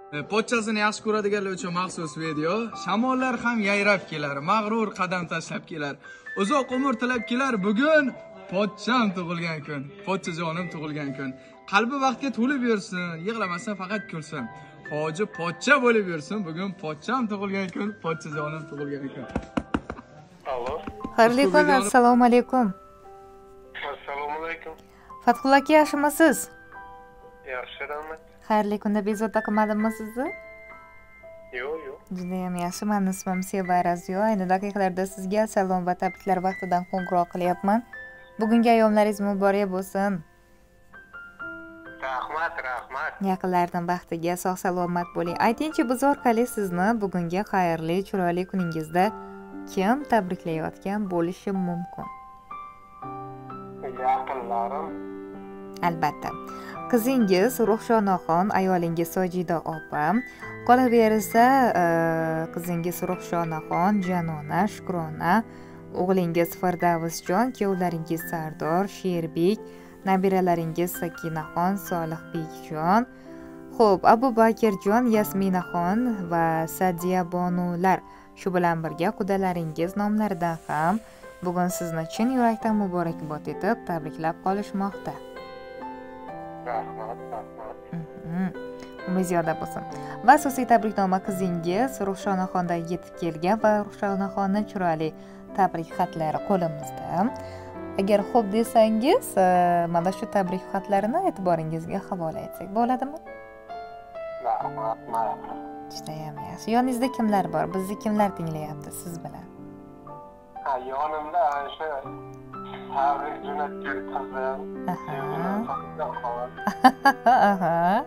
Pochchasini yaxshi ko'radiganlar uchun maxsus video. Shamollar ham yayrab kelar, mag'rur qadam tashlab kelar. Uzoq umr tilab kelar. Bugun pochcham tug'ilgan kun. Pochchajonim tug'ilgan kun. Qalbi baxtga to'lib yursin, yig'lamasin, faqat kulsin. Hoji pochcha bo'lib yursin. Bugun pochcham tug'ilgan kun, pochchajonim tug'ilgan kun. Alo. Xayrli kun, assalomu alaykum. Assalomu alaykum. Fathulla aka, yaxshimisiz? Yaxshi, rahmat. Xayrli kunda bezovta qilmadimmi sizni? Yo'q, yo'q. Judayam yaxshi. Mani ismim Sevara Ziyo. Ayni daqiqalarda sizga salom va tabriklar vaqtidan qo'ng'iroq qilyapman. Bugungi ayyomlaringiz muborak bo'lsin. Rahmat, rahmat. Yaqinlarning baxtiga sog' salomat bo'ling. Aytingchi, biz orqali sizni bugungi xayrli, chiroyli kuningizda kim tabriklayotgan bo'lishi mumkin? Yaqinlarim. Albatta. Qizingiz Ruxshonaxon, ayolingiz Sojida opa, qolaversa qizingiz Ruxshonaxon, Janona, Shukrona, o'g'lingiz Firdavsjon, kuyovlaringiz Sardor, Sherbek, nabiralaringiz Sakinaxon, Solihbekjon, xo'p, Abubakirjon, Yasminaxon va Sadiya bonular. Shu bilan birga qudalaringiz nomlaridan ham bugun sizni chin yurakdan muborakbod etib tabriklab qolishmoqda. Rahmat, rahmat. Umringiz ziyoda bo'lsin. Va asosiy tabriknoma qizingiz Ruxshonaxondan yetib kelgan va Ruxshonaxonning chiroyli tabrik xatlari qo'limizda. Agar xo'p desangiz, mana shu tabrik xatlarini e'tiboringizga havola etsak bo'ladimi? Rahmat, rahmat. Judayam yaxshi. Yoningizda kimlar bor? Bizni kimlar tinglayapti siz bilan? Ha, yonimda o'sha tabrik jo'natgan qizim. Aha.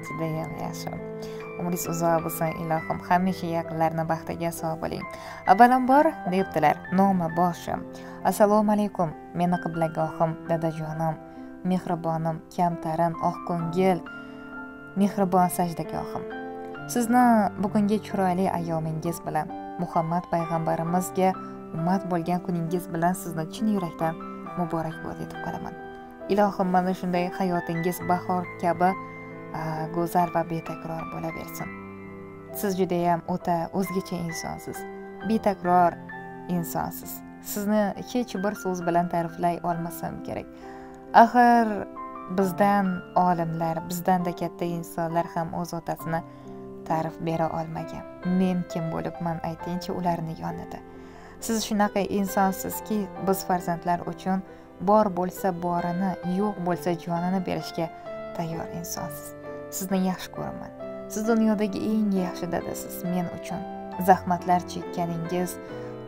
Judayam yaxshi. Umringiz uzoq bo'lsin, ilohim. Hamisha yaqinlarni baxtiga sog' bo'ling. Avvalambor debdilar, nomi boshim. Assalomu alaykum, meni qiblagohim, dadajonim, mehribonim, kamtarin, oqko'ngil, mehribon sajdagohim. Sizni bugungi chiroyli ayyomingiz bilan, Muhammad payg'ambarimizga ummat bo'lgan kuningiz bilan sizni chin yurakdan muborakbod etib qolaman. Ilohim, mana shunday hayotingiz bahor kabi go'zal va betakror bo'laversin. Siz judayam o'ta o'zgacha insonsiz, betakror insonsiz. Sizni hech bir so'z bilan ta'riflay olmasam kerak. Axir bizdan olimlar, bizdanda katta insonlar ham o'z otasini ta'rif bera olmagan. Men kim bo'libman aytingchi ularni yonida. Siz shunaqa insonsizki, biz farzandlar uchun bor bo'lsa borini, yo'q bo'lsa jonini berishga tayyor insonsiz. Sizni yaxshi ko'raman. Siz dunyodagi eng yaxshi dadasiz men uchun. Zahmatlar chekkaningiz,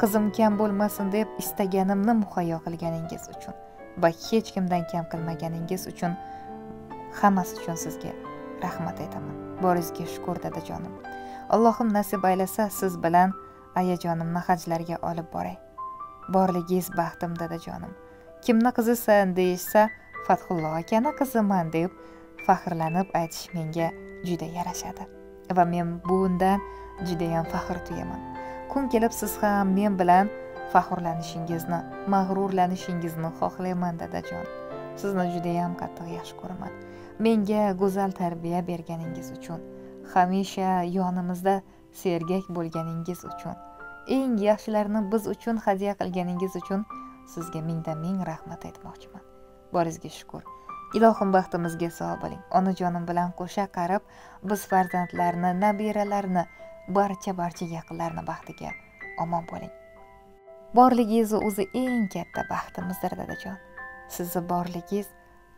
qizim kam bo'lmasin deb istaganimni muhayyo qilganingiz uchun va hech kimdan kam qilmaganingiz uchun hammasi uchun sizga rahmat aytaman. Boringizga shukr dadajonim. Allohim nasib aylasa siz bilan ayajonimni hajlarga olib boray. Borligingiz baxtim dadajonim. Kimni qizisan deyishsa, Fathulla akani qiziman deb faxrlanib aytish menga juda yarashadi va men bundan juda ham faxr tuyaman. Kun kelib siz ham men bilan faxrlanishingizni, mag'rurlanishingizni xohlayman dadajon. Sizni juda ham qattiq yaxshi ko'raman. Menga go'zal tarbiya berganingiz uchun, hamisha yonimizda sergak bo'lganingiz uchun, eng yaxshilarni biz uchun hadya qilganingiz uchun sizga mingdan ming rahmat aytmoqchiman. Boringizga shukr. Ilohim baxtimizga sog' bo'ling. Onajonim bilan qo'sha qarib, biz farzandlarni, nabiralarni, barcha yaqinlarni baxtiga omon bo'ling. Borligingiz o'zi eng katta baxtimizdir dadajon. Sizni borligingiz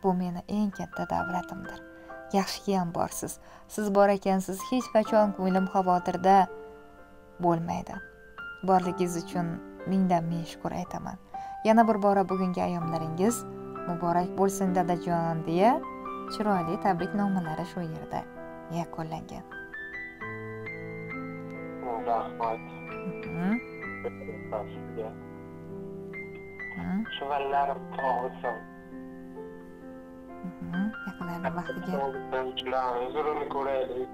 bu meni eng katta davlatimdir. Yaxshiyam borsiz. Siz bor ekansiz, hech qachon ko'nglim xavotirda bo'lmaydi. Borligingiz uchun mingdan ming shukr aytaman. Yana bir bora bugungi ayyomlaringiz muborak bo'lsin dadajon deya chiroyli tabriknomalari shu yerda yakunlangan. Rahmat. Chuvallarim tog'sin. Yaqinlarning baxtiga. Huzurini ko'raylik.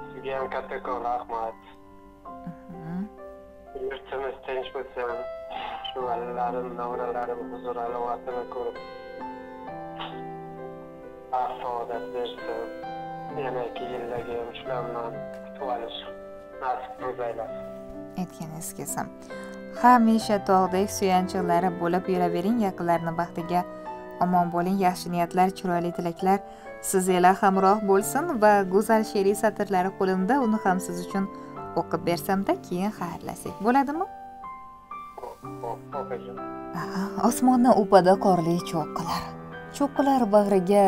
Sizga ham kattakon rahmat. Yurtimiz tinch bo'lsin. Chuvallarim, navralarim huzur halovatini ko'rib. Baxt saodat bersin. Yana 2 yillarga ham shular bilan kutib olish nasib ro'zaylasin. Aytganingiz kelsin. Hamisha tog'dek suyanchiqlari bo'lib yuravering, yaqinlarni baxtiga omon bo'ling. Yaxshi niyatlar, chiroyli tilaklar siz ila hamroh bo'lsin va go'zal she'riy satrlari qo'limda, uni ham siz uchun o'qib bersamda, keyin xayrlashsak bo'ladimi? Xo'p, opajon. Aha, osmonni o'pada qorli cho'qqilar, cho'qqilar bag'riga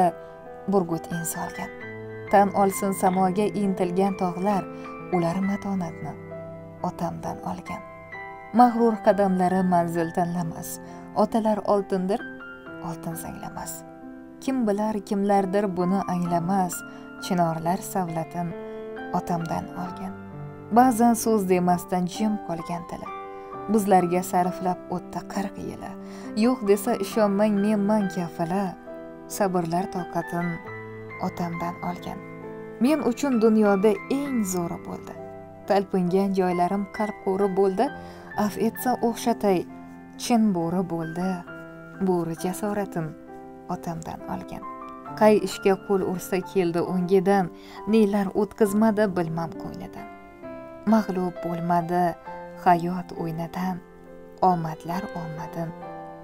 burgut in solgan. Tan olsin samoga intilgan tog'lar, ular matonatni otamdan olgan. Mag'rur qadamlari manzil tanlamas, otalar oltindir, oltin zanglamas. Kim bilar, kimlardir buni anglamas, chinorlar savlatin otamdan olgan. Ba'zan so'z demasdan jim qolgan tili, bizlarga sarflab o'tdi 40 yili. Yo'q desa ishonmang, menman kafili, sabrlar toqatin otamdan olgan. Men uchun dunyoda eng zo'ri bo'ldi, talpingan joylarim qalb qo'ri bo'ldi. Afv etsa, o'xshatay, chin bo'ri bo'ldi, bo'ri jasoratin otamdan olgan. Qay ishga qo'l ursa, keldi o'ngidan, nelar o'tkazmadi, bilmam, ko'nglidan. Mag'lub bo'lmadi hayot o'ynadan, omadlar omadin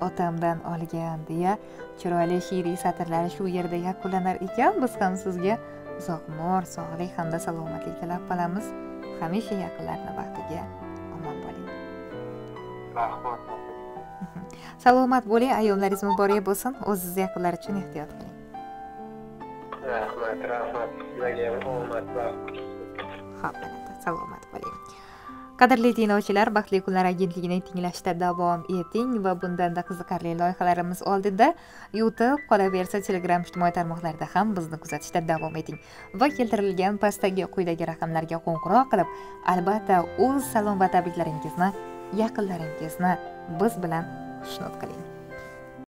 otamdan olgan, deya chiroyli she'riy satrlari shu yerda yakunlanar ekan, biz ham sizga uzoq umr, sog'lik hamda salomatlik tilab qolamiz. Hamisha yaqinlarni baxtiga omon bo'ling. Rahmat. Salomat bo'ling, ayyomlaringiz muborak bo'lsin. O'zingiz, yaqinlar uchun ehtiyot qiling. Rahmat, rahmat. Sizlarga ham omad, baxt. Xo'p, albatta, salomat bo'ling. Qadrli tinglovchilar, Baxtli kunlar agentligini tinglashda davom eting va bundanda qiziqarli loyihalarimiz oldinda. YouTube, qolaversa, Telegram ijtimoiy tarmoqlarida ham bizni kuzatishda davom eting va keltirilgan pastdagi quyidagi raqamlarga qo'ng'iroq qilib, albatta, o'z salom va tabriklaringizni, yaqinlaringizni biz bilan xushnud qiling.